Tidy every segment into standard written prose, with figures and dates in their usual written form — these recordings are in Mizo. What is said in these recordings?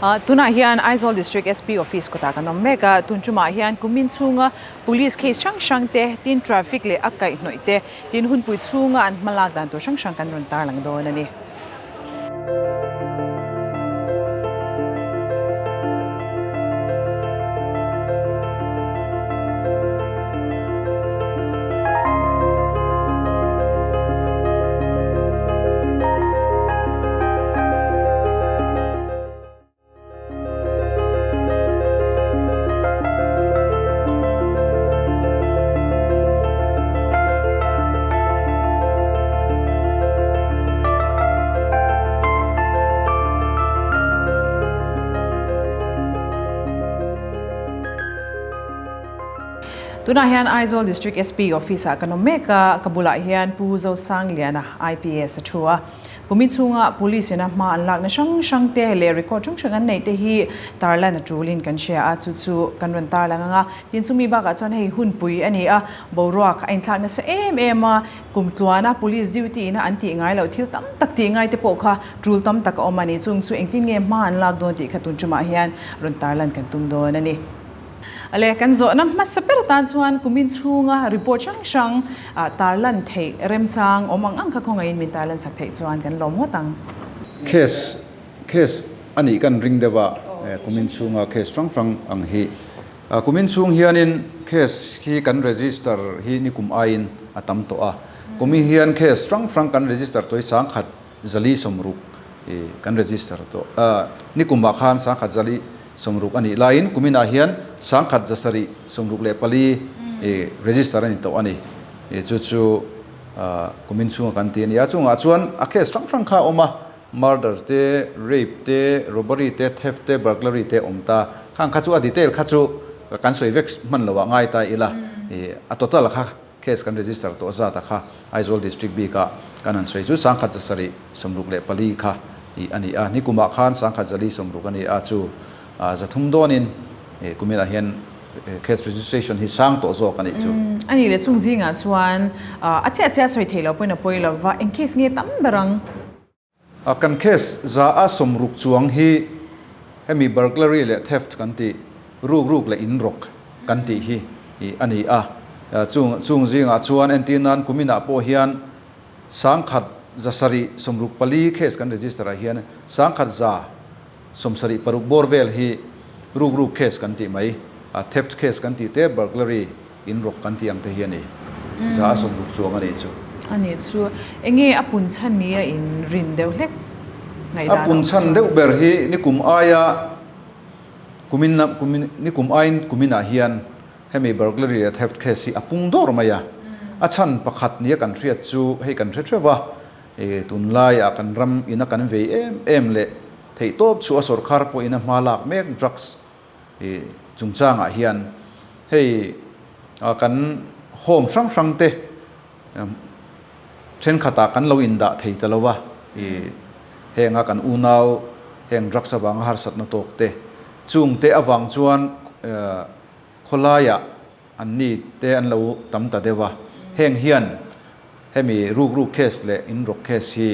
Tunah hian Aizawl District SP Office kawtah kan awm mek a, tun tumah hian kumin chhunga Police case hrang hrang te, tin traffic leh a kaihhnawih te, tin hunpui chhunga an hmalak dan tur hrang hrang kan rawn tarlang dawn a ni. Tunah hian Aizawl District SP Office ah kan awm mek a, ka bulah hian Pu Zosangliana IPS a thu a. Kumin chhunga Police ina hma an lakna hrang hrang te leh record hrang hrang an neih te hi tarlan a tulin kan hria a, chu chu kan rawn tarlang ang a. Tin chumi bakah chuan hei hunpui a ni a, boruak a inthlak nasa em em a, kum tluana Police duty ina an tih ngai loh thil tam tak tih ngai te pawh kha tul tam tak a awm a ni. Chung chu engtin nge hma an lak dawn tih kha tun tumah hian rawn tarlan kan tum dawn a ni. Ale, kan zawhna hmasa ber atan chuan kumin chhunga report hrang hrang tarlan theih remchang awm ang ang kha khawngaihin min tarlan sak theih chuan kan lawm ngawt ang. Case case a nih kan ring deuh a, kumin chhunga case hrang hrang ang hi. Kumin chhung hianin case hi kan register hi nikum aiin a tam tawh a. Kumin hian case hrang hrang kan register tawh hi sangkhat zali sawmruk kan register tawh. Nikumah khan sangkhat zali sawmruk a nih laiin kuminah hian sangkhat zasarih sawmruk leh pali register a ni tawh a ni. Chu chu kumin chhunga kan ti a ni a. Chungah chuan a case hrang hrang kha a awm a, murder te, rape te, robbery te, theft te, burglary te awm ta. Khang kha chu a detail kha chu kan sawi vek hman loh ah ngai ta ila, a total kha Case kan register tawh zat a kha Aizawl District bik ah kan han sawi chu sangkhat zasarih 64 kha i a ni a, nikum ah khan sangkhat zali 60 a ni a, chu zathum dawn in kumin ah hian case registration hi sang tawh zawk a nih chu. A nih leh chung zing ah chuan a chiah chiah sawi theih loh pawhin a pawi lo va, eng case nge tam ber ang? Kan case za a 60 chuang hi hemi burglary leh theft kan tih, ruk ruk leh in rawk kan tih hi a ni a. Chung chung zingah chuan entir nan kuminah pawh hian sangkhat 764 case kan register ah hian sangkhat 76 bawr vel hi ruk ruk case kan tih mai, theft case kan tih te, burglary In rawk kan tih ang te hi a ni. 160 chuang a nih chu. A nih chu. Enge a pun chhan ni a in rin deuh hlek ngaihdan a awm chu? A pun chhan deuh ber hi nikum aia kumin kumin nikum aiin kuminah hian hemi burglary leh theft case hi a pung dawr mai a. A chhan pakhat nia kan hriat chu hei kan hre theuh a, tunlaiah kan ram ina kan vei em em leh theihtawp chu a sawrkar pawhin a hma lak mek drugs chungchangah hian hei kan home hrang hrang te thenkhatah kan lo indah thei ta lo va, henga kan unau heng drugs avanga harsatna tawk te chung te avang chuan khawlaiah an ni te an lo tam ta deuh a, heng hian hemi ruk ruk case leh in rawk case hi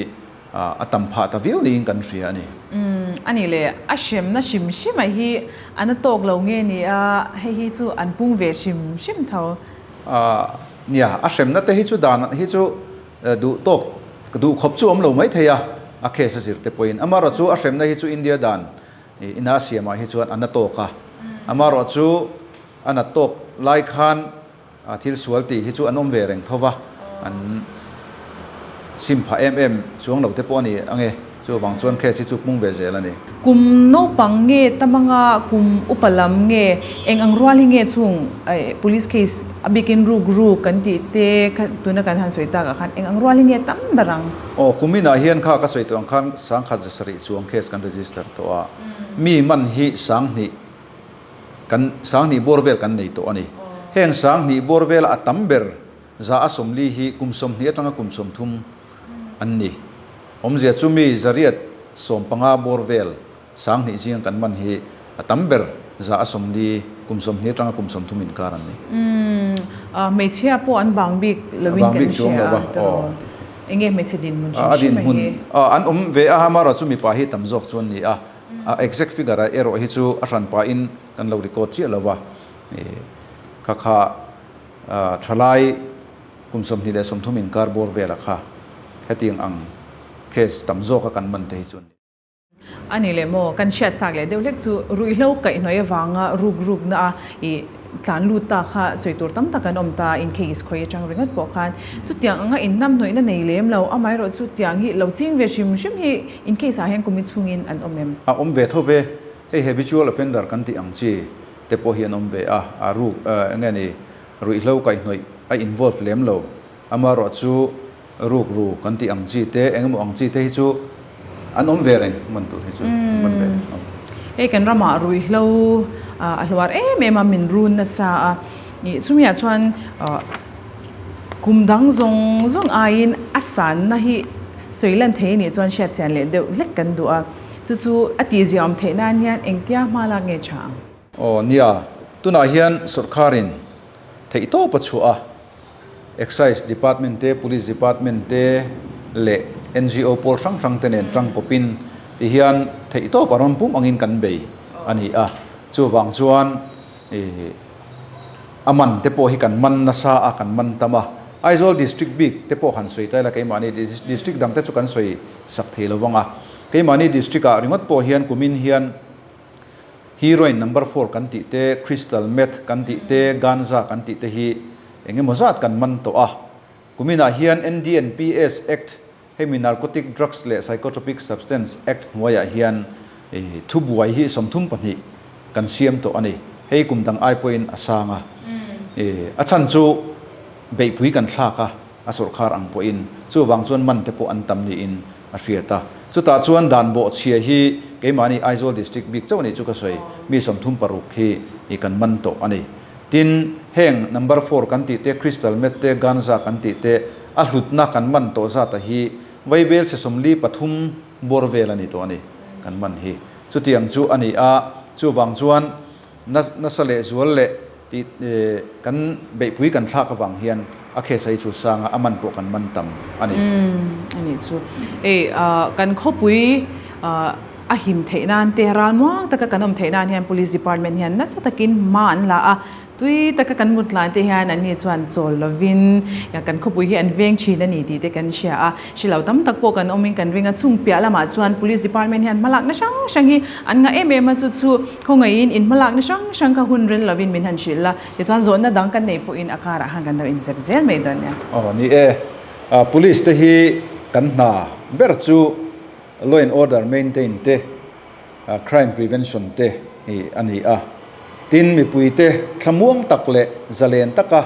a tam phah ta viau niin kan hria a ni. Umm a nih leh a hremna hrim hrim a hi an a tawk lo nge ni a, hei hi chu an pung ve hrim hrim tho. Nia, a hremna te hi chu dan hi chu duh tawk duh khawp chu awm lo mai thei a, a case a zir te pawhin. Amaherawhchu chu a hremna hi chu India dan ina siamah hi chuan an a tawk a, amaherawhchu A nat tawk lai khan thil sual tih hi chu an awm ve reng tho va, an sim phah em em chuang lo te pawh a ni ang e, chuvang chuan case hi chu pung ve zel a ni. Kum naupang nge tamanga kum upa lam nge eng ang rual hi nge chung police case a bikin ruk ruk kan tih te kha tuna kan han sawi takah khan eng ang rual hi nge tam ber ang? Aw, kuminah hian kha ka sawi tawh ang khan 700 chuang case kan register tawh a, mi man hi 2000 Kan 2000 bawr vel kan nei tawh a ni. Heng 2000 bawr vela a tam ber 140 hi kum 20 atanga kum 30 an ni. Awmzia chu mi 150 bawr vel 2000 zinga kan man hi a tam ber 140 kum 20 atanga kum 30 inkar an ni. Umm, hmeichhia pawh an bang bik loin kan hria a, tawh. Enge hmeichhe dinhmun hrim hrim a hi? An awm ve a, amaherawhchu mipa hi tam zawk chu an ni a. A exact figure a erawh hi chu a hran pahin kan lo record chiah lo va, kha kha thalai kum 25 inkar bawr vela kha hetiang ang case tam zawka kan man te hi chu an ni. A ni leh maw, kan hriat chak leh deuh hlek chu ruihhlo kaihhnawih avanga ruk rukna a i tlan lut ta kha sawi tur tam tak an awm ta, in case khawi atang ringawt pawh khan chutiang anga inhnamhnawihna nei lem lo, amaherawh chu tiang hi lo ching ve hrim hrim hi in case ah hian kum inchhungin an awm em? A awm ve tho ve, hei habitual offender kan tih ang chi te pawh hi an awm ve a, a ruk enge ni ruihhlo kaihhnawih a involve lem lo, amaherawh chu Rukru kan tih ang chi te, eng emaw ang chi te hi chu an awm ve reng man tur hi chu an man ve reng awm. Hei kan ramah ruihhlo a hluar em em a, min run nasa a, ih chumiah chuan kum dang zawng zawng aiin a sanna hi sawi lan thei anih chuan hriat chian leh deuh hlek kan duh a, chu chu a tihzia awm theih nan hian engtia hma lak nge tha ang? Aw nia, tunah hian sawrkharin theihtawp a chhuah a. Excise Department te, Police Department te leh NGO pawl hrang hrang te nen tang pawpin ti hian theihtawp a rawn pum angin kan bei a ni a. Chuvang chuan ih a man te pawh hi kan man nasa a, kan man tam a. Aizawl District bik te pawh han sawi ta ila keimahni District dang te chu kan sawi sak thei lo vang a. Keimahni District ah ringawt pawh hian kumin hian Heroin number four kan tih te, crystal meth kan tih te, ganja kan tih te hi eng emaw zat kan man tawh a. Kuminah hian NDNPS Act, hemi Narcotic Drugs leh Psychotropic Substance Act hnuaiah hian thubuai hi 32 kan siam tawh a ni. Hei kum dang ai pawhin a sang a. A chhan chu beihpui kan thlak a, a sawrkhar ang pawhin. Chuvang chuan man te pawh an tam niin a hriat a. Chutah chuan dan bawhchhia hi keimahni Aizawl District bik chauh a nih chu ka sawi, mi 36 hi i kan man tawh a ni. Tin, heng number four kan tih te, crystal meth te, ganja kan tih te, a hlutna kan man tawh zata hi vaibel se 43 bawr vel a ni tawh a ni kan man hi. Chutiang chu a ni a, chuvang chuan nasa leh zual leh Tih kan beihpui kan thlak avang hian a case hi chu sanga a man pawh kan man tam a ni. Umm a nih chu. Ei kan khawpui a him theih nan te ralmuang taka kan awm theih nan hian Police Department hian nasa takin hma an la a, tui taka kan mut lai te hian an ni chuan chawl lovin kan khawpui hi an veng thin a ni tih te kan hria a. Hre lo tam tak pawh kan awmin kan ring a, chung piah lamah chuan Police Department hian hmalakna hrang hrang hi an ngah em em a, chu chu khawngaihin in hmalakna hrang hrang kha hun rel lovin min han hrilh la, tichuan zawhna dang kan neih pawhin a karah khan kan lo inzep zel mai dawn nia. Aw ni e, Police te hi kan hna ber chu law and order maintain te, crime prevention te hi a ni a, tin mipui te thlamuang tak leh zalen taka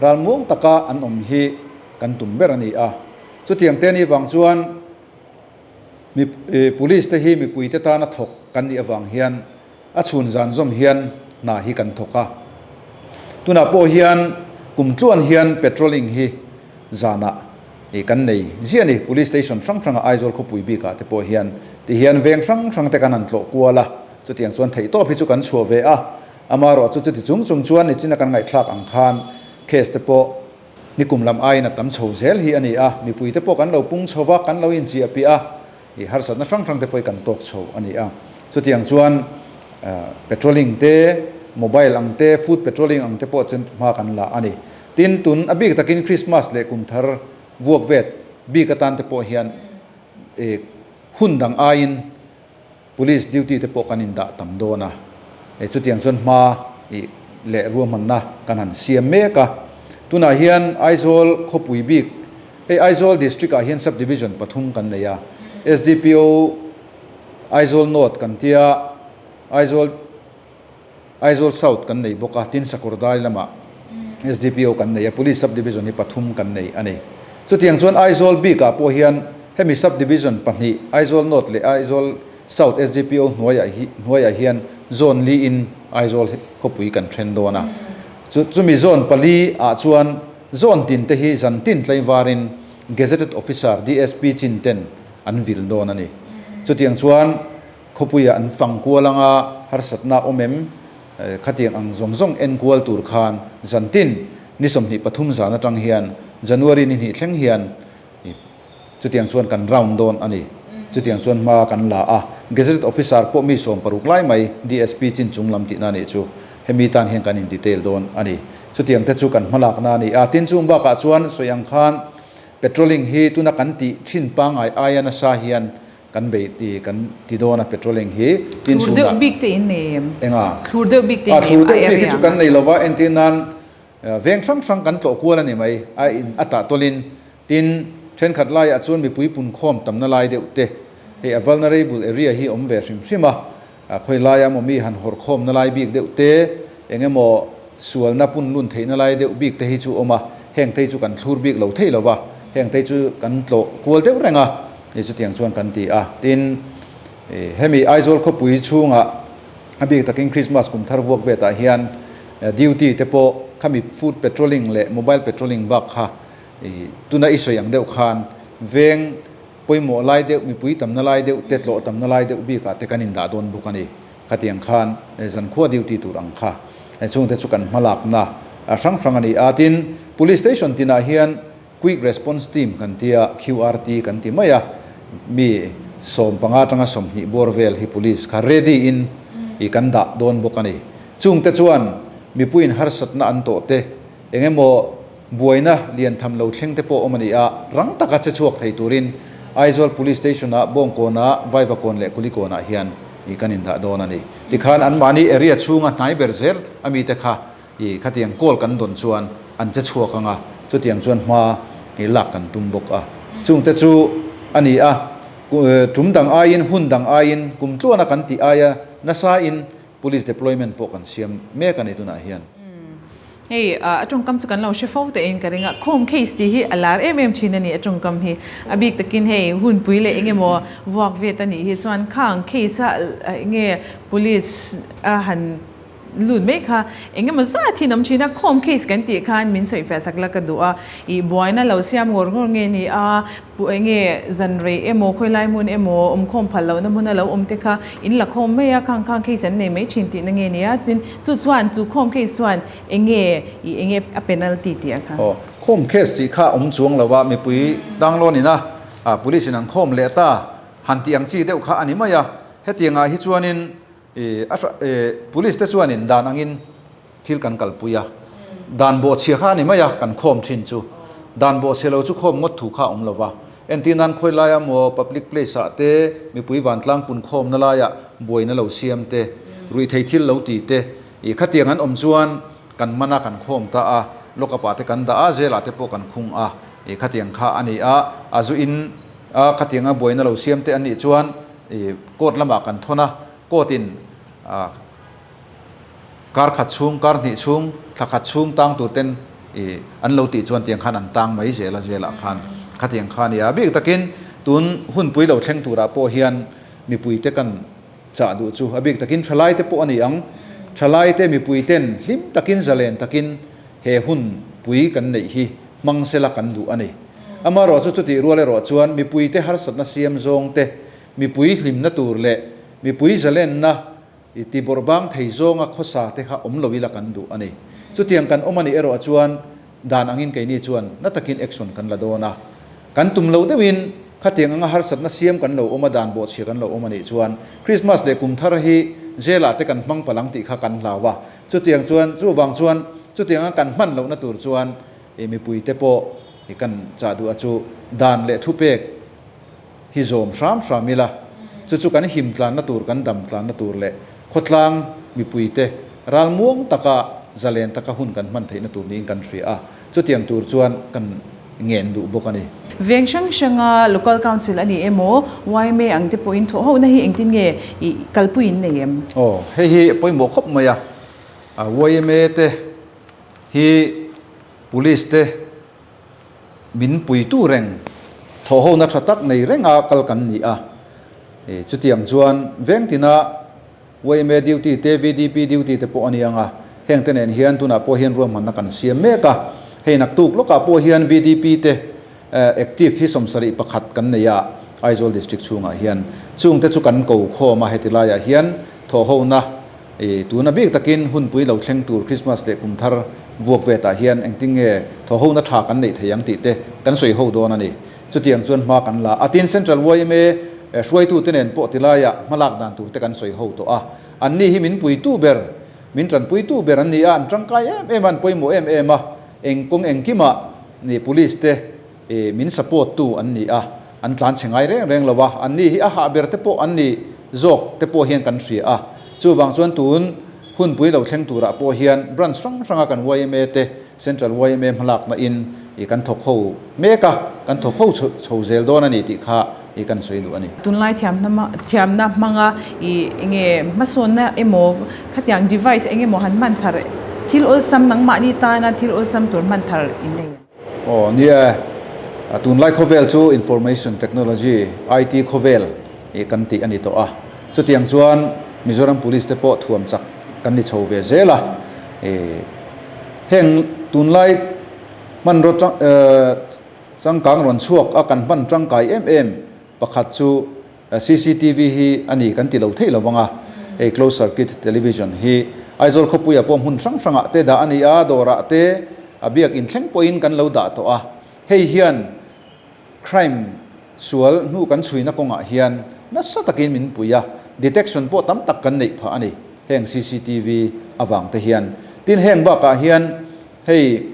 ralmuang taka an awm hi kan tum ber a ni a. Chutiang te ni vang chuan mi police te hi mipui te tana thawk kan nih avang hian a chhun zan zawm hian hna hi kan thawk a. Tunah pawh hian kum tluan hian patrolling hi zanah kan nei ziah a ni. Police station hrang hranga Aizawl khawpui bikah te pawh hian ti hian veng hrang hrang te kan han tlawh kual a. Chutiang chuan theihtawp hi chu kan chhuah ve a. Amaherawhchu chuti chung chung chuan nichina kan ngaihthlak ang khan case te pawh Nikum lam aiin a tam chho zel hi a ni a, mipuite pawh kan lo pung chho va, kan lo inchiah piah a, ih harsatna hrang hrang te pawh hi kan tawk chho a ni a. Chutiang chuan patrolling te, mobile ang te, foot patrolling ang te pawh chuan hma kan la a ni. Tin, tun a bik takin Christmas leh kum thar vuak vet bik atan te pawh hian ih hun dang aiin Police duty te pawh kan indah tam dawn a, chutiang chuan hma ih leh ruahmanna kan han siam mek a. Tunah hian Aizawl khawpui bik, hei Aizawl District ah hian Sub Division pathum kan nei a, SDPO Aizawl North kan tia, Aizawl Aizawl South kan nei bawk a, tin Sakawrdai lamah SDPO kan nei a, Police Sub Division hi pathum kan nei a ni. Chutiang chuan Aizawl bikah pawh hian hemi Sub Division pahnih Aizawl North leh Aizawl South SDPO hnuaiah hi hnuaiah hian zone liin Aizawl khawpui kan then dawn a. Chu chumi zone pali ah chuan zone tin te hi zan tin tlaivarin Gazetted Officer DSP chin ten an vil dawn a ni. Chutiang chuan Khawpuiah an fang kual anga harsatna awm em? Khatiang ang zawng zawng en kual tur khan zantin ni 23 zan atang hian January ni hnih thleng hian chutiang chuan kan round dawn a ni. Chutiang chuan hma kan la a, Gazetted Officer pawh mi 60 lai mai DSP chin chung lam tihna nih chu hemi tan hian kan in detail dawn a ni. Chutiang te chu kan hmalakna a ni a, tin chung bakah chuan sawi ang khan patrolling hi tuna kan tih thin pangngai aia nasa hian kan bei i kan ti dawn a patrolling hi tin Thlur deuh bik te in nei em? Enga? Thlur deuh bik te in nei em? Thlur deuh bik hi chu kan nei lova entir nan Veng hrang hrang kan tlawh kual a ni mai, a in a tah tawlin. Tin, thenkhat laiah chuan mipui punkhawm tamna lai deuh te, hei a vulnerable area hi awm ve hrim hrim a, khawi laia maw mi han hawrkhawmna lai bik deuh te, eng emaw sualna punlun theihna lai deuh bik te hi chu awm a, heng te hi chu kan thlur bik lo thei lo va, heng te hi chu kan tlawh kual deuh reng a, hei chutiang chuan kan ti a. Tin, hemi Aizawl khawpui chhungah a bik takin Christmas kum thar vuak vetah hian Duty te pawh khami foot patrolling leh mobile patrolling bak kha tuna i sawi ang deuh khan veng pawimawh lai deuh, mipui tamna lai deuh te, tlawh tamna lai deuh bikah te kan indah dawn bawk a ni. Khatiang khan zankhua duty tur ang kha chungte chu kan hmalakna hrang hrang a ni a. Tin, Police Station tinah hian Quick Response Team kan tia, QRT kan ti mai a, mi 15 atanga 20 bawr vel hi police kha ready in i kan dah dawn bawk a ni. Chungte chuan mipuiin harsatna an tawh te, eng emaw buaina lian tham lo thleng te pawh awm a ni a, rang taka che chhuak thei turin Aizawl Police Station-ah Bawngkawnah, Vaivakawn leh Kulikawnah hian i kan indah dawn a ni. Tikhan anmahni area chhunga hnai ber zel a mite kha I khatiang call kan dawn chuan an che chhuak ang a, chutiang chuan hma i lak kan tum bawk a. Chungte chu a ni a, tum dang aiin, hun dang aiin, kum tluana kan tih aia nasain police deployment pawh kan siam mek a ni tunah hian. Hei a tawngkam chu kan lo hre fo teh in ka ring a, khawm case tih hi a lar em em thin a ni a tawngkam hi. A bik takin hei hunpui leh eng emaw vuak vet a nih hi chuan khang case a enge police a han Lut mai kha eng emaw zat hi an awm thin a, khawm case kan tih khan min sawi fiah sak la ka duh a, ih buaina lo siam ngawr ngawr nge ni a, pu eng nge zan rei emaw khawi lai hmun emaw awm khawm phal lohna hmuna lo awm te kha in la khawm mai a, khang khang case an nei mai thin tihna nge ni a, tin chu chuan chu khawm case chuan eng nge ih eng nge a penalty tih a kha. Aw, khawm case tih kha awm chuang lo a, mipui tanglawn ina police in an khawm leh ta han tih ang chi deuh kha a ni mai a, hetiangah hi chuanin Police te chuanin dan angin thil kan kalpui a, dan bawhchhia kha a ni mai a, kan khawm thin chu. Dan bawhchhia lo chu khawm ngawt thu kha a awm lo va. Entir nan khawi laia maw public place ah te, mipui vantlang pun khawmna laiah buaina lo siam te, ruihthei thil lo ti te, ih khatiang an awm chuan kan man a, kan khawm ta a, lock up ah te kan dah a, jail ah te pawh kan khung a, ih khatiang kha a ni a, a zu in a khatianga buaina lo siam te an nih chuan I court lamah kan thawn a, court in kar khat chhung, kar hnih chhung, thla khat chhung tang tur ten i an lo tih chuan tiang khan an tang mai zel a, zelah khan khatiang kha a ni a. Bik takin tun hunpui lo thleng turah pawh hian mipui te kan chah duh chu a bik takin thalai te pawh a ni ang. Thalai te mipui ten hlim takin zalen takin he hunpui kan neih hi hmang sela kan duh a ni. Amaherawhchu chutih rual erawh chuan mipuite harsatna siam zawng te, mipui hlimna tur leh mipui zalenna i tibawrh bang thei zawnga khawsa te kha awm lo ila kan duh a ni. Chutiang kan awm a nih erawh chuan dan angin keini chuan na takin action kan la dawn a. Kan tum loh deuhin khatiang anga harsatna siam kan lo awm a, dan bawhchhia kan lo awm a nih chuan Krismas leh kum thar hi jail ah te kan hmang palang tih kha kan hlau a. Chutiang chuan chuvang chuan chutiang anga kan hman lohna tur chuan I mipuite pawh i kan chah duh a chu dan leh thupek hi zawm hram hram ila, chu chu kan him tlanna tur, kan dam tlanna tur leh khawtlang mipuite ral muang taka zalen taka hun kan hman theihna tur niin kan hria a, chutiang tur chuan kan ngen duh bawk a ni. Veng hrang hranga Local Council a ni emaw, yma ang te pawhin thawh hona hi engtin nge i kalpui in nei em? Aw, hei hi a pawimawh khawp mai a, yma te Hi Police te min puitu reng thawhhona tha tak nei renga kal kan ni a. Chutiang chuan veng tina yma duty te, VDP duty te pawh a ni ang a, heng te nen hian tunah pawh hian ruahmanna kan siam mek a. Hei naktuk lawkah pawh hian VDP te active hi 71 kan nei a, Aizawl District chhungah hian. Chungte chu kan ko khawm a, heti laiah hian thawhhona I tuna bik takin hunpui lo thleng tur Christmas leh kum thar vuak vetah hian engtin nge thawhhona tha kan neih thei ang tih te kan sawi ho dawn a ni. Chutiang chuan hma kan la a. Tin, Central yma hruaitute nen pawh tilaiah hmalak dan tur te kan sawi ho tawh a. Anni hi min puitu ber, min tanpuitu ber an ni a, an tangkai em em a, an pawimawh em em a, eng kawng engkimah police te min support tu an ni a, an tlan chhe ngai reng reng lo a, anni hi a hah ber te pawh an ni zawk te pawh hian kan hria a, chuvang chuan tun hunpui lo thleng turah pawh hian branch hrang hranga kan yma te Central yma hmalakna in i kan thawk ho mek a, kan thawk ho chho zel dawn a ni tih kha i kan sawi duh a ni. Tunlai thiamna hmanga i enge hmasawnna emaw khatiang device eng emaw han hman thar thil awlsam nangmahni tana thil awlsam tur hman thar in nei em? Aw nia, tunlai khawvel chu Information Technology, IT, khawvel ih kan tih a ni tawh a. Chutiang chuan Mizoram Police te pawh thuam chak kan ni chho ve zel a. Heng tunlai hmanraw changkang rawn chhuak a kan hman tangkai em em pakhat chu Cctv hi a ni kan ti lo theih lo vang a, hei closed circuit television hi Aizawl khawpuiah pawh hmun hrang hrangah te dah a ni a, dawrah te a biak inthleng pawhin kan lo dah tawh a, hei hian crime sual hnu kan chhuina kawngah hian nasa takin min pui a, detection pawh tam tak kan neih phah a ni heng cctv avang te hian. Tin heng bakah hian hei.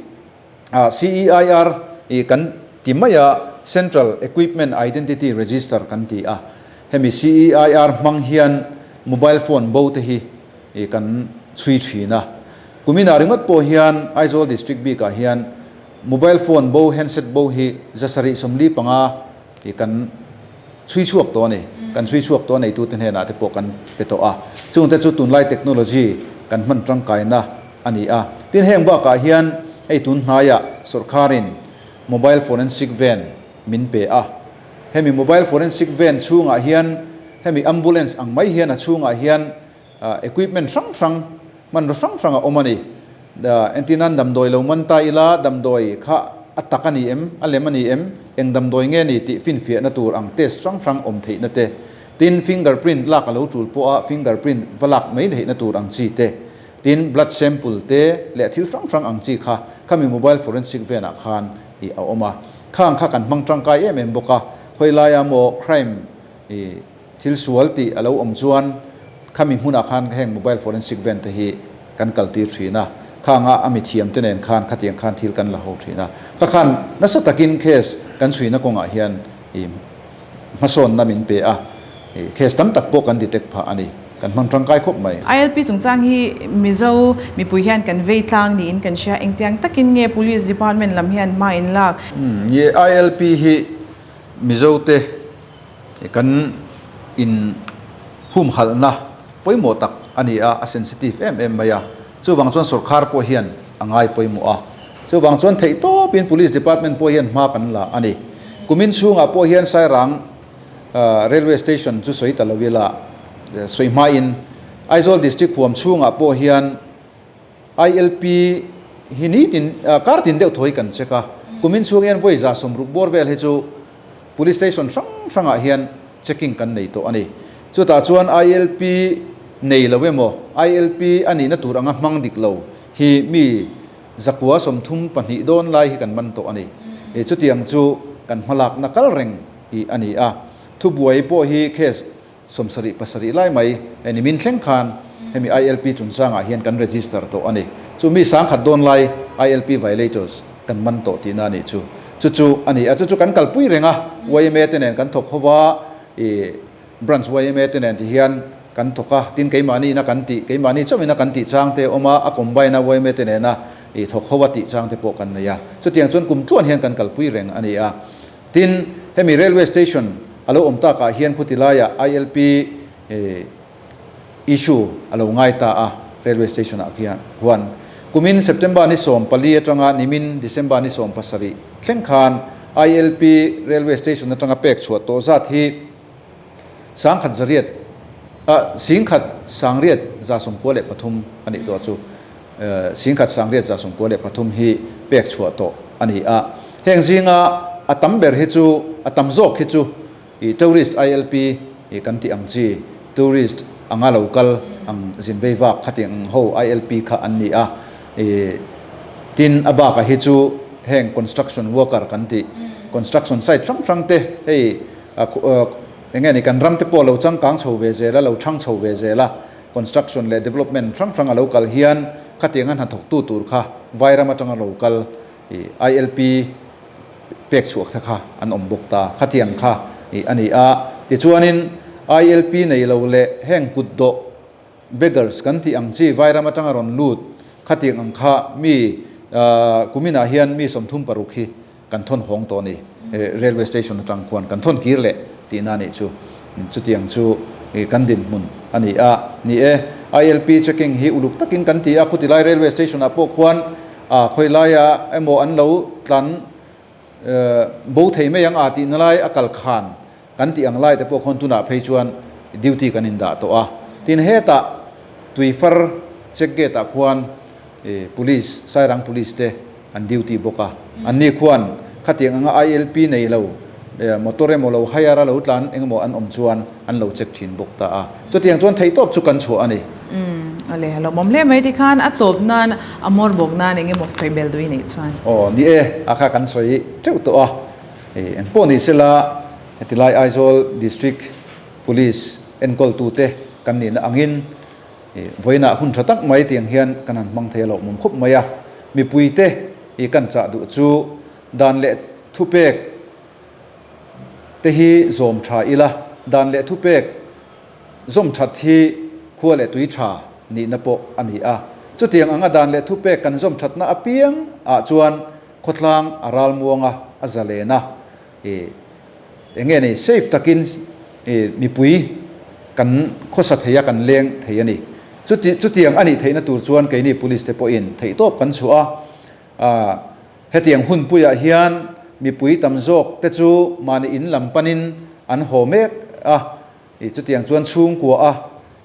CEIR i kan ti mai a, Central Equipment Identity Register kan ti a. Hemi CEIR hmang hian mobile phone bo te hi i kan chhui thin a. Kuminah ringawt pawh hian Aizawl District bikah hian mobile phone bo, handset bo hi 745 i kan chhui chhuak tawh a ni. Kan chhui chhuak tawh a neitute hnenah te pawh kan pe tawh a. Chungte chu tunlai technology kan hman tangkaina a ni a. Tin heng bakah hian hei tun hnaiah sawrkharin mobile forensic van min pe a. Hemi mobile forensic van chhungah hian hemi ambulance ang mai hian a chhungah hian equipment hrang hrang, hmanraw hrang hrang a awm a ni. Entirnan damdawi lo man ta ila damdawi kha a tak a ni em, a lem a ni em, eng damdawi nge ni tih finfiahna tur ang test hrang hrang awm theihna te, tin finger print lak a lo tul pawh a finger print va lak mai theihna tur ang chi te, tin blood sample te leh thil hrang hrang ang chi kha khami mobile forensic venah khan ih a awm a. Khang kha kan hmang tangkai em em bawk a, khawilaia maw crime ih Thil sual tih a lo awm chuan khami hmunah khan heng mobile forensic van te hi kan kaltir thin a, khanga a mithiam te nen khan khatiang khan thil kan la ho thin a. Kha khan nasa takin case kan chhuina kawngah hian ih hmasawnna min pe a, ih case tam tak pawh kan detect phah a ni, kan hmang tangkai khawp mai. ILP chungchang hi Mizo mipui hian kan vei tlang niin kan hria, engtiang takin nge Police Department lam hian hma in lak? Umm, ILP hi Mizo te Kan in humhalhna pawimawh tak a ni a, a sensitive em em mai a. Chuvang chuan sorkar pawh hian a ngai pawimawh a. Chuvang chuan theih tawpin Police Department pawh hian hma kan la a ni. Kumin chhungah pawh hian Sairang Railway Station chu sawi ta lo ila, sawi hmain Aizawl District huam chhungah pawh hian ILP hi nitin kar tin deuh thaw hi kan check a. Kumin chhung hian vawi 160 bawr vel hi chu Police Station hrang hrangah hian checking kan nei tawh a ni. Chutah chuan ILP nei lo emaw, ILP a nihna tur anga hmang dik lo hi mi 932 dawn lai hi kan man tawh a ni. Chutiang chu kan hmalakna kal reng hi a ni a. Thubuai pawh hi case 77 lai mai hei nimin thleng khan hemi ILP chungchangah hian kan register tawh a ni. Chu mi 10,000 dawn lai ILP violators kan man tawh tihna a nih chu. Chu chu a ni a, chu chu kan kalpui reng a, yma te nen kan thawk ho va, ih branch yma te nen ti hian kan thawk a, tin keimahni ina kan tih, keimahni chauh ina kan tih chang te a awm a, a combine a yma te nena ih thawk ho a tih chang te pawh kan nei a. Chutiang chuan kum tluan hian kan kalpui reng a ni a. Tin, hemi railway station a lo awm takah hian khuti laiah ILP issue a lo ngai ta a, railway station ah khian huan kumin September ni 14 atanga nimin December ni 17 thleng khan ILP railway station atanga pek chhuah tawh zat hi 1008 ah 1993 a nih tawh chu. 1993 hi pek chhuah tawh a ni a. Heng zinga a tam ber hi chu, a tam zawk hi chu i tourist ILP i kan tih ang chi, tourist anga lo kal ang zin vei vak khati ang ho ILP kha an ni a. I tin a bakah hi chu heng construction worker kan tih, construction site hrang hrang te hei. Enge ni kan ram te pawh lo changkang chho ve zel a, lo thang chho ve zel a, construction leh development hrang hrang a lo kal hian khatianga hnathawktu tur kha Vairam atanga lo kal ILP pek chhuak te kha an awm bawk ta, khatiang kha a ni a. Tichuanin ILP nei lo leh heng kutdawh beggars kan tih ang chi Vairam atanga rawn lut khatiang ang kha mi kuminah hian mi 36 hi kan thawn hawng tawh a ni. Railway station atang khuan kan thawn kir leh tihna a nih chu. Chutiang chu kan dinhmun a ni a. Ni e, ILP checking hi uluk takin kan ti a, khutilai railway station ah pawh khuan a khawi laia emaw an lo tlan bo thei mai ang a tihna lai a kal khan kan tih ang lai te pawh khawn tunah phei chuan duty kan indah tawh a. Tin hetah Tuifar check gate ah khuan police, Sairang police te an duty bawk a. Anni khuan khatiang anga ILP nei lo motor emaw lo hire a lo tlan engemaw an awm chuan an lo check thin bawk ta a. Chutiang chuan theihtawp chu kan chhuah a ni. Umm ale a lawmawm hle mai tikhan a tawp nan a mawr bawk nan engemaw sawi bel duh i neih chuan. Aw ni e, a kha kan sawi teuh tawh a. Engpawh ni sela hetilai Aizawl District Police enkawltute kan nihna angin Vawiinah hun tha tak mai tiang hian kan han hmang thei a lo mum khup mai a, mipuite i kan chah duh chu dan leh thupek te hi zawm tha ila, dan leh thupek zawm that hi khua leh tui tha nihna pawh a ni a, chutiang anga dan leh thupek kan zawm thatna apiang ah chuan khawtlang a ralmuang a, a zalen a. I enge ni safe takin i mipui kan khawsa thei a kan leng thei a ni. Chuti chutiang a nih theihna tur chuan keini police te pawhin theihtawp kan chhuah a, ah hetiang hunpuiah hian mipui tam zawk te chu mahni in lam panin an haw mek a, i chutiang chuan chhungkua a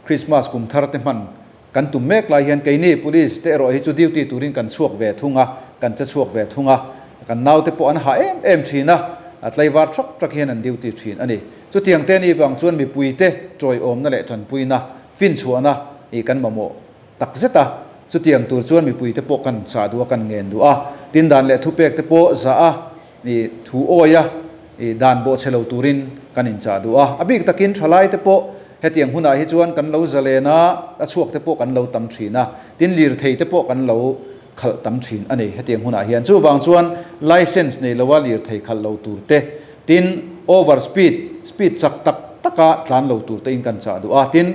Christmas kum thar te hman Kan tum mek lai hian keini police te erawh hi chu duty turin kan chhuak ve thung a, kan che chhuak ve thung a, kan naute pawh an hah em em thin a, a tlaivar thak thak hian an duty thin a ni. Chutiang te ni vang chuan mipuite tawiawmna leh tanpuina, finchhuahna hi kan mamawh tak zet a, chutiang tur chuan mipuite pawh kan chah duh a, kan ngen duh a, tin dan leh thupek te pawh zah a, i thu awi a, i dan bawhchhe lo turin kan inchah duh a. A bik takin thalaite pawh hetiang hunah hi chuan kan lo zalen a, a chhuak te pawh kan lo tam thin a, tin lirthei te pawh kan lo khalh tam thin a ni hetiang hunah hian. Chuvang chuan license nei loa lirthei khalh lo tur te, tin over speed, speed chak tak taka tlan lo tur te in kan chah duh a, tin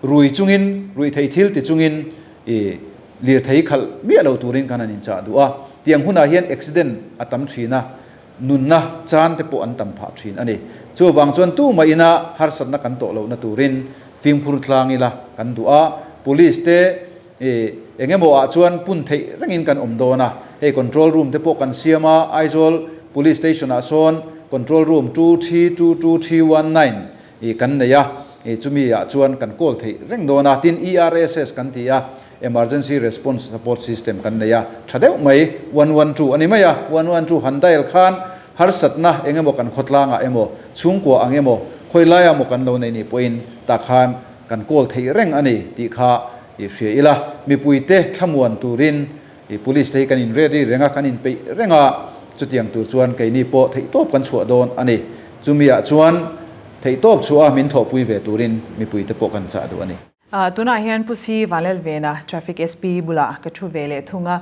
rui chungin, ruihthei thil ti chungin i lirthei khalh miah lo turin kan han inchah duh a, tiang hunah hian accident a tam thin a, nunna chan te pawh an tam phah thin a ni. Chuvang chuan tumah ina harsatna kan tawh lohna turin fimkhur tlang ila kan duh a, police te i eng emaw ah chuan pun theih rengin kan awm dawn a, hei control room te pawh kan siam a, Aizawl Police Station ah sawn control room 2322319 I kan nei a, i chumi ah chuan kan call theih reng dawn a, tin ERSS kan ti a, Emergency Response Support System kan nei a, tha deuh mai, 112 a ni mai a, 112 han dial khan harsatna eng emaw kan khawtlang ah emaw, chhungkua ang emaw, khawi lai ah maw kan lo nei nih pawhin tah khan kan call theih reng a ni tih kha i hria ila, mipuite thlamuan turin i police te hi kan in ready reng a, kan in peih reng a, chutiang tur chuan keini pawh theihtawp kan chhuah dawn a ni. Chumi ah chuan theihtawp chhuah a min thawhpui ve turin mipui te pawh kan chah duh a ni. Tunah hian Pu Si Vanlalvena Traffic SP bulah ka thu ve leh thung a,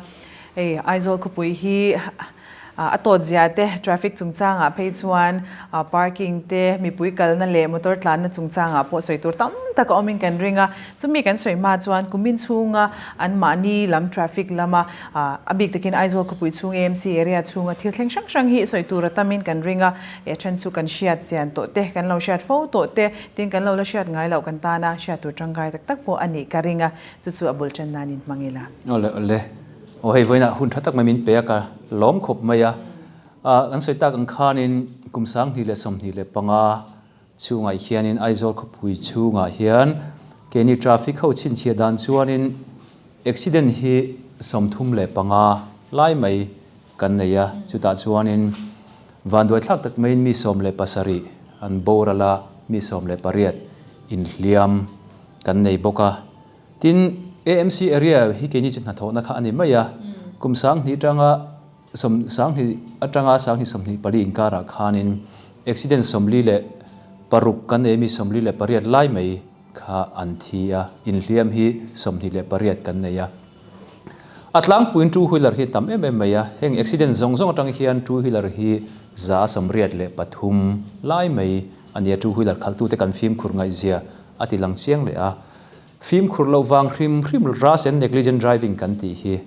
hei Aizawl khawpui hi a tawt zia te traffic chungchangah phei chuan parking te mipui kalna leh motor tlanna chungchangah pawh sawi tur tam tak a awmin kan ring a, chumi kan sawi hma chuan kumin chhunga anmahni lam traffic lama A bik takin Aizawl khawpui chhung AMC area chhunga thil thleng hrang hrang hi sawi tur a tamin kan ring a, he then chu kan hriat chian tawh te, kan lo hriat fo tawh te, tin kan lo la hriat ngai loh kan tana hriat tur tangkai tak tak pawh a nih ka ring a, chu chu a bul tan nan in hmang ila. Awle awle. Aw hei vawiinah hun tha tak mai min pe a ka lawm khawp mai a. Kan sawi tak ang khanin kum 2025 chhungah hianin Aizawl khawpui chhungah hian keini traffic ho chhinchhiah dan chuanin Accident hi 35 lai mai kan nei a, chutah chuanin vanduaithlak tak maiin mi 17 an boral a, mi 18 inhliam kan nei bawk a. Tin, AMC area hi keini chu hnathawhna kha a ni mai a, kum 2000 atanga sawm 2000 atanga 2024 inkarah khanin accident 44. Paruk kan nei mi 48 lai mai kha an thi a, inhliam hi 28 kan nei a. A tlangpuiin two wheeler hi tam em em mai a, heng accident zawng zawng atang hian two wheeler hi 73 lai mai a nia, two wheeler khalhtute kan fimkhur ngaihzia a ti lang chiang leh a. Fimkhur loh vang hrim hrim rash and negligent driving kan tih hi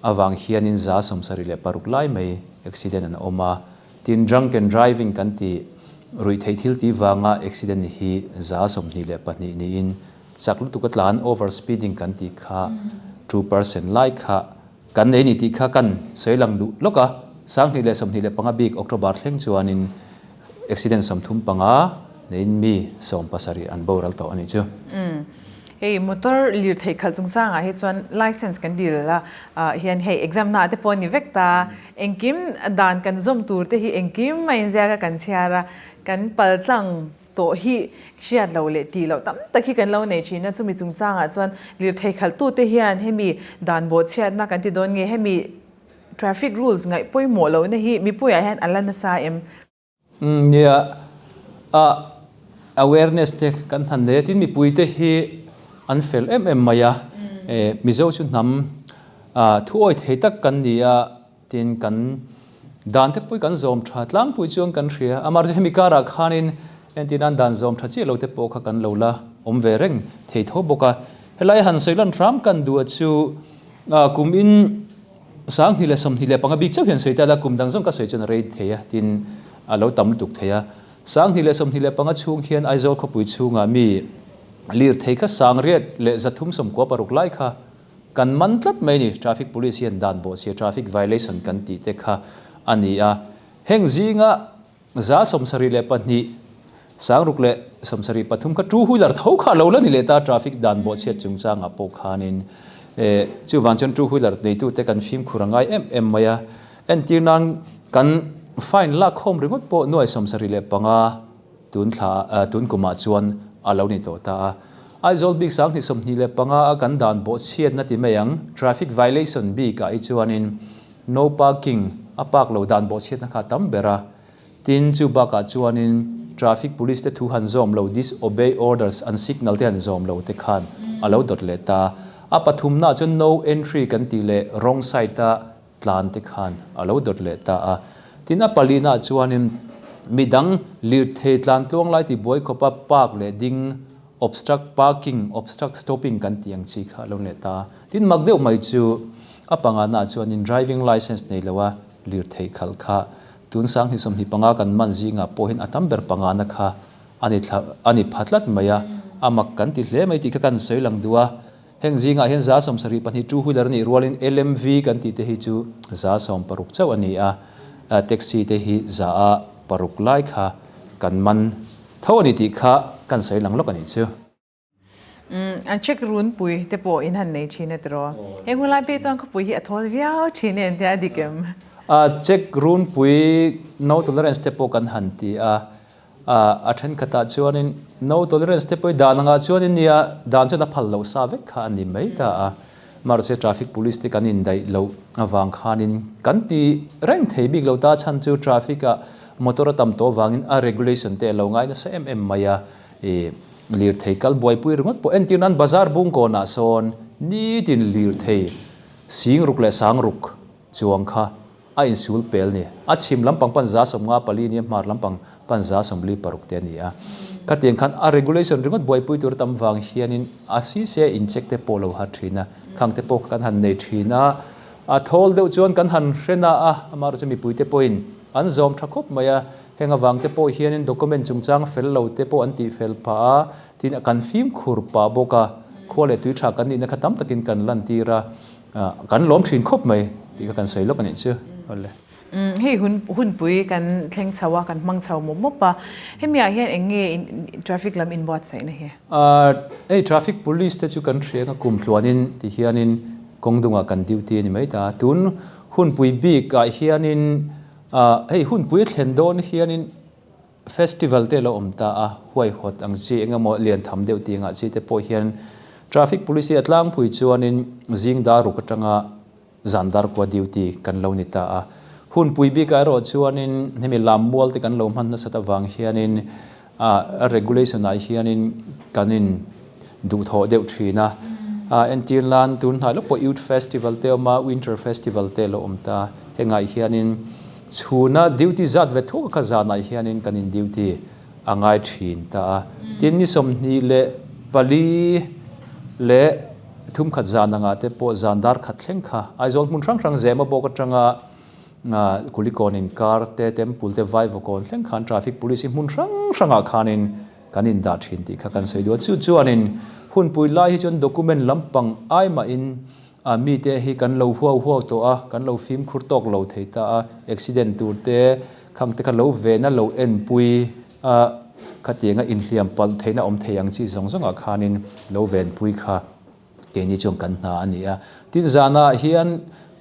avang hianin 76 lai mai accident an awm a, Tin, drunken driving kan tih ruihtheih thil tih vanga accident hi 22 niin chak lutuk a tlan over speeding kan tih kha 2% lai kha kan nei ni tih kha kan sawi lang duh lawk a, 2025 bik October thleng chuanin accident 35 neiin mi 17 an boral tawh a nih chu. Hei motor lirtheih khalh chungchangah hi chuan license kan dil a hian hei exam na te pawh a ni vek ta. Engkim dan kan zawm tur te hi engkim a inziak a kan chhiar a, kan pal tlang tawh hi hriat loh leh tih loh tam tak hi kan lo nei thin a, chumi chungchangah chuan lirthei khalhtu te hian hemi dan bawhchhiatna kan ti dawn nge hemi traffic rules ngaih pawimawh lohna hi mipuiah hian a la nasa em? Nia, awareness te kan han nei a, tin mipui te hi an fel em em mai a, Mizo chu hnam thuawi thei tak kan ni a, tin kan dan te pawh hi kan zawm tha tlangpui chuan kan hria, amaherawhchu hemi karah khanin entir nan dan zawm tha chiah lo te pawh kha kan lo la awm ve reng thei tho bawk a, helai han sawi lan hram kan duh a chu kum in 2025 bik chauh hian sawi ta la, kum dang zawng ka sawi chuan a rei thei a, tin a lo tam lutuk thei a. 2025 chhung hian Aizawl khawpui chhungah mi lirthei kha 6396 lai kha kan man tlat mai a ni. Traffic Police hian dan bawhchhia, traffic violation kan tih te kha a ni a. Heng zinga 72, 673 kha two wheeler tho kha a lo la ni leh ta traffic dan bawhchhiat chungchangah pawh khanin chuvang chuan two wheeler neitute kan fimkhur a ngai em em mai a, entir nan kan fine lak khawm ringawt pawh nuai 75 tun thla tun kumah chuan a lo ni tawh ta a. Aizawl bik 2025 a kan dan bawhchhiatna ti mai ang traffic violation bikah hi chuanin No parking a park lo dan bawhchhiatna kha a tam ber a, tin chu bakah chuanin traffic police te thu han zawm lo, disobey orders, an signal te han zawm lo te khan a lo dawt leh ta. A pathumnaah chuan no entry kan tih leh wrong side a tlan te khan a lo dawt leh ta a. Tin a palinaah chuanin midang lirthei tlan tluang lai tibuai khawpa park leh ding obstruct parking, obstruct stopping kan tih ang chi kha a lo leh ta. Tin mak deuh mai chu a pangana chuanin driving licence nei loa lirtheih khalh kha tun 2025 kan man zingah pawhin a tam ber pangana kha a ni thla a ni pha tlat mai a, a mak kan ti hle mai tih kha kan sawi lang duh a. Heng zingah hian 72 two wheeler a nih rualin LMV kan tih te hi chu 60 chauh a ni a, taxi te hi 6% lai kha kan man Tho a ni tih kha kan sawi lang lawk a nih chu. Umm, an check runpui te pawh in han nei thin a tiraw? Heng hun lai phei chuan khawpui hi a thawl viau thin e tia a dik em? A check runpui no tolerance te pawh kan han ti a, a thenkhatah chuanin no tolerance te pawh hi dan angah chuanin nia dan chuan a phal loh sa vek kha a ni mai ta a. Mahse traffic police te kan indaih loh avang khanin kan ti reng thei bik lo ta chhan chu traffic ah motor a tam tawh avangin a regulation te a lo ngai nasa em em mai a, ih lirthei kal buaipui ringawt pawh entir nan bazar bungkawnah sawn nitin lirthei sing ruk leh sang ruk chuang kha A insul pel ni. A chhim lampang pan 54 nia hmar lampang pan 46 te a ni a. Khatiang khan a regulation ringawt buaipui tur tam vang hianin a sise in check te pawh lo har thin a, khang te pawh kan han nei thin a. A thawl deuh chuan kan han hre na a, amaherawhchu chu mipui te pawhin an zawm tha khawp mai a. Heng avang te pawh hianin document chungchang fel lo te pawh an tih fel phah a, tin kan fimkhur pah bawk a, khua leh tui tha kan nihna kha tam takin kan lantir a. Kan lawm thin khawp mai tih kha kan sawi lawk a nih chu. Awle. Hei hun hunpui kan thleng chho a, kan hmang chho mawp mawp a. Hemi ah hian eng nge traffic lam inbuatsaihna hi? Hei traffic police te chu kan hria nga kum tluanin ti hianin kawng dungah kan duty a ni mai ta. Tun hunpui bik ah hianin hei hunpui a thlen dawn hianin Festival te lo awm ta a, huaihawt ang chi eng emaw lian tham deuh tih angah chi te pawh hian Traffic Police hi a tlangpui chuanin zing dar ruk atanga zan dar kua duty kan lo ni ta a. Hunpui bikah erawh chuanin hemi lammual te kan lo hman nasat avang hianin A regulation ah hianin kan in duhthawh deuh thin a. Entir nan tun hnai lawk pawh Youth Festival te a awm a, Winter Festival te a lo awm ta. Hengah hianin chhuna duty zat ve thuak kha zanah hianin kan in duty a ngai thin ta a. Tin, ni 24 leh thumkhat zan angah te pawh zan dar khat thleng kha Aizawl hmun hrang hrang zema bawk atanga Kulikawn inkar te, Temple te, Vaivakawn thleng khan Traffic Police hi hmun hrang hrangah khanin kan indah thin tih kha kan sawi duh a. Chu chuanin hunpui lai hi chuan document lampang ai mahin mite hi kan lo huau huau tawh a, kan lo fimkhur tawk lo thei ta a, accident tur te khang te kha lo vena lo enpui a, khatianga inhliam palh theihna awm thei ang chi zawng zawngah khanin lo venpui kha. Keini chuan kan hna a ni a. Tin, zanah hian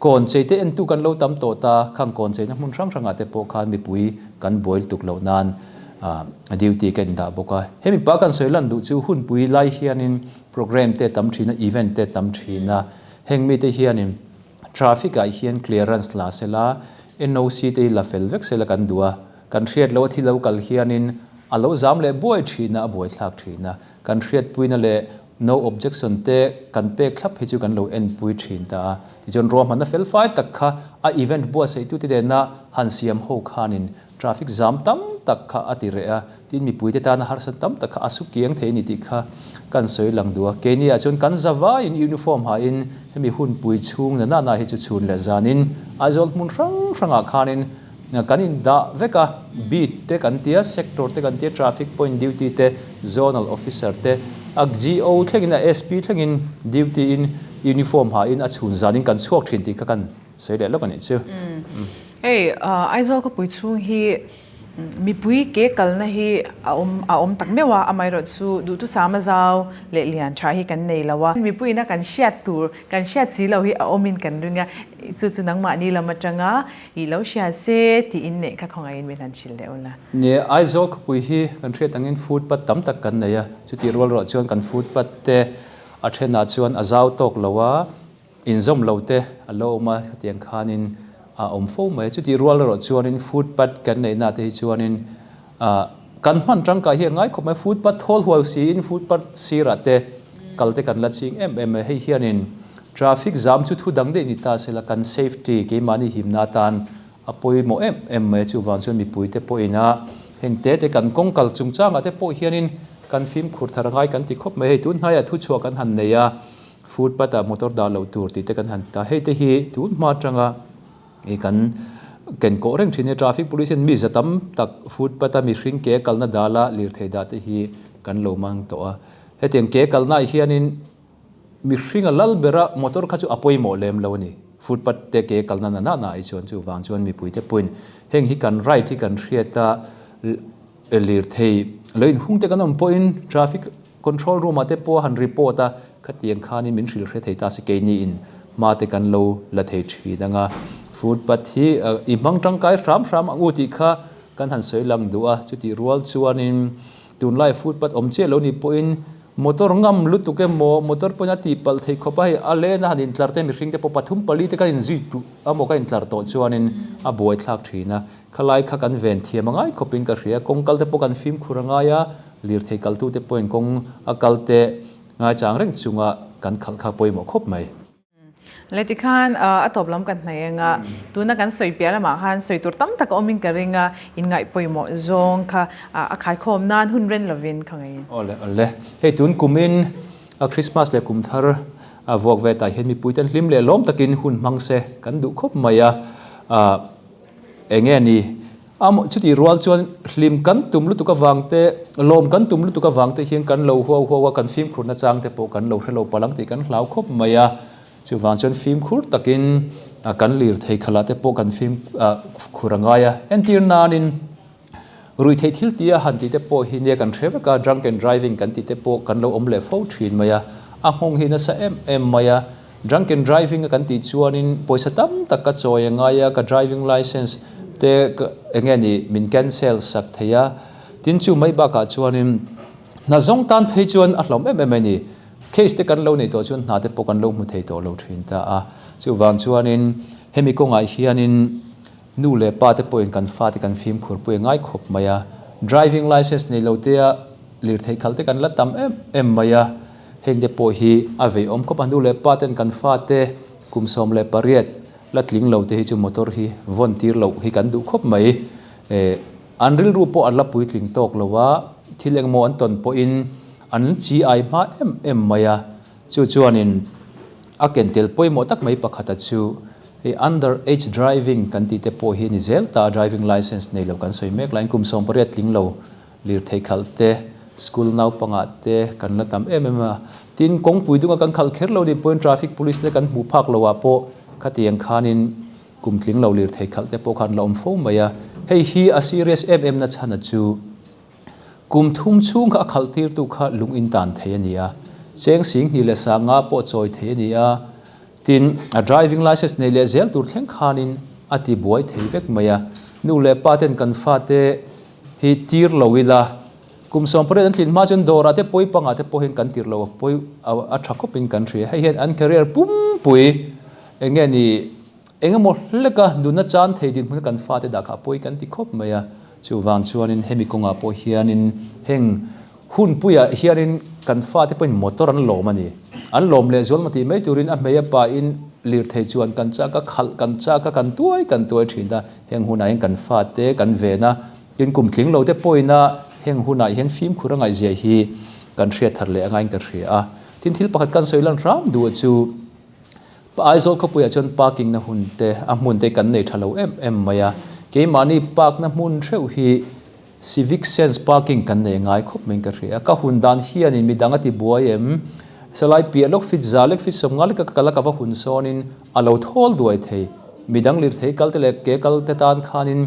kawn chei te entu kan lo tam tawh ta, khang kawn cheina hmun hrang hrangah te pawh khan mipui kan buai lutuk loh nan duty ka indah bawk a. Hemi pa kan sawi lan duh chu hunpui lai hianin programme te tam thin a, event te tam thin a. Heng mite hianin traffic ah hian clearance la sela, NOC te hi la fel vek sela kan duh a. Kan hriat loh a thil lo kal hianin a lo zam leh buai thin a, a buaithlak thin a. Kan hriatpuina leh no objection te kan pek thlap hi chu kan lo enpui thin ta a. Tichuan ruahmanna fel fai tak kha a event buatsaihtute nena han siam ho khanin traffic zam tam tak kha a ti reh a, tin mipuite tana harsat tam tak kha a su kiang thei a ni tih kha kan sawi lang duh a. Keini ah chuan kan zavaiin uniform hain hemi hunpui chhung na nana hi chu chhun leh zanin Aizawl hmun hrang hrangah khanin Kan indah vek a, beat te kan tia, sector te kan tia, traffic point duty te, zonal officer te, a GO thlengin a SP thlengin duty in uniform ha in a chhun zan in kan chhuak thin tih kha kan sawi leh lawk a nih chu. Hei Aizawl khawpui chhung hi mipui ke kalna hi a awm a awm tak meuh a, amaherawh chu duhthusam a zau leh lian tha hi kan nei lo a, mipuiin a kan hriat tur kan hriat si lo hi a awmin kan ring a, chu chu nangmahni lam atanga I lo hria se tiin neih kha khawngaihin min han hrilh leh ula. Nia, Aizawl khawpui hi kan hriat angin footpath tam tak kan nei a, chutih rual ruah chuan kan footpath te a thenah chuan a zau tawk lo a, inzawm lo te a lo awm a, khatiang khanin a awm fo mai a. Chutih rual erawh chuanin footpath kan neihna te hi chuanin kan hman tangkai hi a ngai khawp mai, footpath thawl huai siin footpath sirah te kal te kan la ching em em mai, hei hianin Traffic jam chu thu dang daih ni ta sela kan safety keimahni himna atan a pawimawh em em mai a, chuvang chuan mipuite pawhin a heng te te kan kawng kal chungchangah te pawh hianin kan fimkhur thar angai kan ti khawp mai. Hei tun hnaiah thu chhuah kan han nei a, footpath ah motor dah loh tur tih te kan han ti ta, hei te hi tun hma atanga i kan ken kawh reng thin a, traffic police hian mi za tam tak footpath a mihring ke kalna dala lirthei dah te hi kan lo mang tawh a, hetiang ke kalnaah hianin Mihring a lal ber a, motor kha chu a pawimawh lem lo a ni. Footpath te ke kalna na na na ai chuan chuvang chuan mipuite pawhin heng hi kan right hi kan hriat a, lirthei lo inhung te kan awm pawhin traffic control room ah te pawh a han report a, khatiang khanin min hrilh hre thei ta se keini in hma te kan lo la thei thin ang a. Footpath hi i hmang tangkai hram hram ang u tih kha kan han sawi lang duh a, chutih rual chuanin tunlai footpath awm chiah lo nih pawhin Motor ngam lutuk emaw, motor pawhin a tihpalh theih khawp a, hei a lena han intlar te mihring te pawh pathum pali te kan inzui tuh emaw ka intlar tawh chuanin a buaithlak thin a, khalai kha kan ven thiam a ngai khawpin ka hria, kawng kal te pawh kan fimkhur a ngai a, lirthei kaltu te pawhin kawng a kal te ngaichang reng chunga kan khalh kha pawimawh khawp mai. Le tikhan a tawp lam kan hnaih eng a, tuna kan sawi piah lamah khan sawi tur tam tak a awmin ka ring a, inngaih pawimawh zawng kha a khaikhawm nan hun ren lovin ka ngaih. Awle awle, hei tun kumin Christmas leh kum thar vuak ve tah hian mipui ten hlim leh lawm takin hun hmang se kan duh khawp mai a, eng nge ni a chutih rual chuan hlim kan tum lutuk avang te lawm kan tum lutuk avang te hian kan lo huau huau a kan fimkhur na chang te pawh kan lo hrelo palang tih kan hlau khawp mai a chuvang chuan fimkhur takin kan lirthei khalah te pawh kan fimkhur a ngai a entir nanin Ruihtheih thil tia han tih te pawh hi nia kan hre vek a, drunken driving kan tih te pawh kan lo awm leh fo thin mai a, a nghawng hi nasa em em mai a. Drunken driving a kan tih chuanin pawisa tam tak ka chawi a ngai a, ka driving licence te eng nge ni min cancel sak thei a, tin chu mai bakah chuanin hna zawng tan phei chuan a hlawm em em a ni. Case te kan lo neih tawh chuan hna te pawh kan lo hmu thei tawh lo thin ta a, chuvang chuanin hemi kawngah hianin Nu leh pa te pawhin kan fate kan fimkhur pui a ngai khawp mai a. Driving licence nei lo tea lirthei khalh te kan la tam em em mai a, heng te pawh hi a veiawm khawp a, nu leh pa ten kan fate kum 18 la tling lo te hi chu motor hi vawn tir loh hi kan duh khawp mai. An rilru pawh an la puitling tawk lo a, thil engmaw an tawn pawhin an chi ai hma em em mai a, chu chuanin a ken tel pawimawh tak mai pakhata chu hei under age driving kan tih te pawh hi a ni zel ta a, driving licence nei lo kan sawi mek laiin kum 18 tling lo lirthei khalh te, school naupangah te kan la tam em em a, tin kawngpui dunga kan khalh kher lo nih pawhin traffic police te kan hmuh phak loah pawh khatiang khanin Kum tling lo lirthei khalh te pawh khan la awm fo mai a, hei hi a serious em em na chhan a chu kum thum chhung kha a khalh tirtu kha lung in tan thei a ni a, cheng sing hnih leh sang nga pawh chawi thei a ni a, tin a driving licence nei leh zel tur thleng khanin a ti buai thei vek mai a, nu leh pa ten kan fate hi tir lo ila kum 18 an tlin hma chuan dawrah te pawi pangah te pawhin kan tir lo a pawi a tha khawpin kan hria, hei hian an career pumpui eng nge ni Eng emaw hleka nuna chan thei dinhmun kan fate dah kha a pawi kan ti khawp mai a, chuvang chuanin hemi kawngah pawh hianin heng hunpuiah hianin kan fate pawhin motor an lawm a ni. An lawm leh zual maw tih mai turin a hmei a pain lirthei chuan kan chak a, khalh kan chak a, kan tuai kan tuai thin a, heng hunah hian kan fate kan ven a, tin kum tling lo te pawhin a heng hunah hian fimkhur a ngaihzia hi kan hriat thar leh angaiin ka hria a. Tin thil pakhat kan sawi lan hram duh chu, Aizawl khawpuiah chuan parking na hun te a hmun te kan nei tha lo em em mai a, keimahni park na hmun theuh hi civic sense parking kan nei ngai khawp mai in ka hria a, ka hun dan hianin midang a ti buai em, salai piah lawk fit za lek fit 50 lek ka kal a ka va hun sawnin a lo thawl duai thei, midang lirthei kal te leh ke kal te tan khanin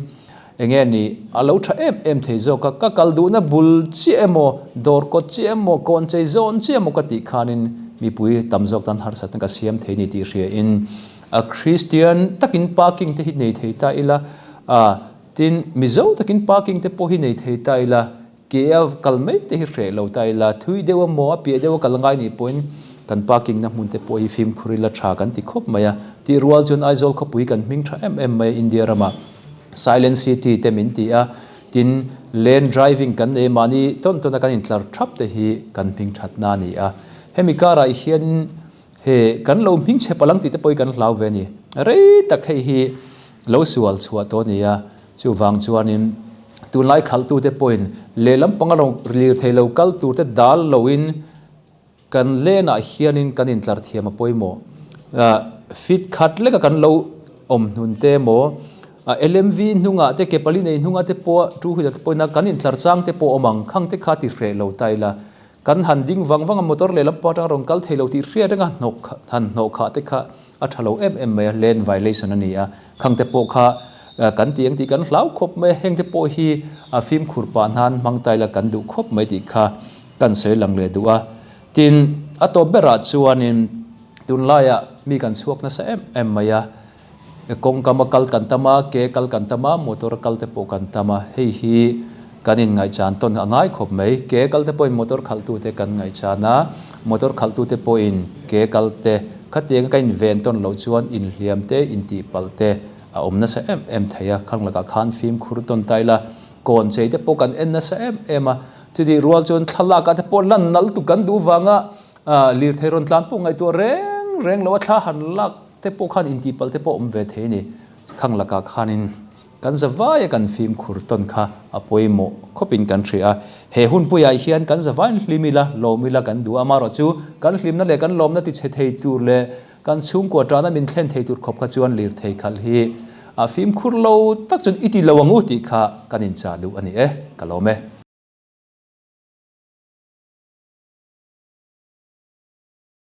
Eng nge ni, a lo tha em em thei zawk a, ka kal duhna bul chiah emaw, dawr kawt chiah emaw, kawn chei zawn chiah emaw ka tih khanin mipui tam zawk tan harsatna ka siam thei ni tih hriain a Kristian takin parking te hi nei thei ta ila, a tin Mizo takin parking te pawh hi nei thei ta ila, Ke a kal mai te hi hreh lo ta ila, thui deuh a maw, a piah deuh a kal ngai nih pawhin kan parking na hmun te pawh hi fimkhur ila tha kan ti khawp mai a. Tih rual chuan Aizawl khawpui kan hming tha em em mai a India ramah Silent City te min ti a, tin lane driving kan nei mahni tawn tawn a kan intlar thap te hi kan hming that na a ni a. Hemi karah hian he kan lo hming chhe palang tih te pawh hi kan hlau ve a ni. Rei tak hei hi lo sual chhuah tawh a ni a. Chuvang chuanin tunlai khalhtute pawhin lehlam panga lo lirthei lo kal turte dal loin kan lenah hianin kan intlar thiam a pawimawh. Fit khat leka kan lo awm hnun te emaw, LMV hnungah te, ke pali nei hnungah te pawh two wheeler te pawhin kan intlar chang te pawh awm ang, khang te kha ti hreh lo ta ila. Kan han ding vang vang a, motor lehlam pawh atanga rawn kal thei lo tih hriat renga hnawk han hnawh khah te kha a tha lo em em mai a, lane violation a ni a, khang te pawh kha kan ti ang tih kan hlau khawp mai a, heng te pawh hi a fimkhur pah hnan hmang taila kan duh khawp mai tih kha kan sawi lang leh duh a. Tin, a tawp berah chuanin tunlaiah mi kan chhuak nasa em em mai a, Kawngkam a kal kan tam a, ke kal kan tam a, motor a kal te pawh kan tam a, hei hi kan inngaihchan tawn a ngai khawp mai. Ke kal te pawhin motor khalhtute kan ngaihchan a, motor khalhtute pawhin ke kal te khatianga ka inven tawn loh chuan inhliam te, intihpalh te a awm nasa em em thei a, khang lakah khan fimkhur tawn ta ila, kawn chei te pawh kan en nasa em em a, chutih rual chuan thlalakah te pawh lan nalh tuk kan duh vanga lirthei rawn tlan pawh ngaihtuah reng reng lo a thla han lak te pawh khan intihpalh te pawh awm ve thei a ni. Khang lakah khanin kan zavaia kan fimkhur tawn kha a pawimawh khawpin kan hria a. He hunpuiah hian kan zavaiin hlim ila, lawm ila kan duh a, amaherawh chu kan hlimna leh kan lawmna tichhe thei tur leh kan chhungkua tana min thlen thei tur khawp kha chuan lirthei khalh hi a fimkhur lo tak chuan i ti lo ang u tih kha kan inchah duh a ni e, ka lawm e.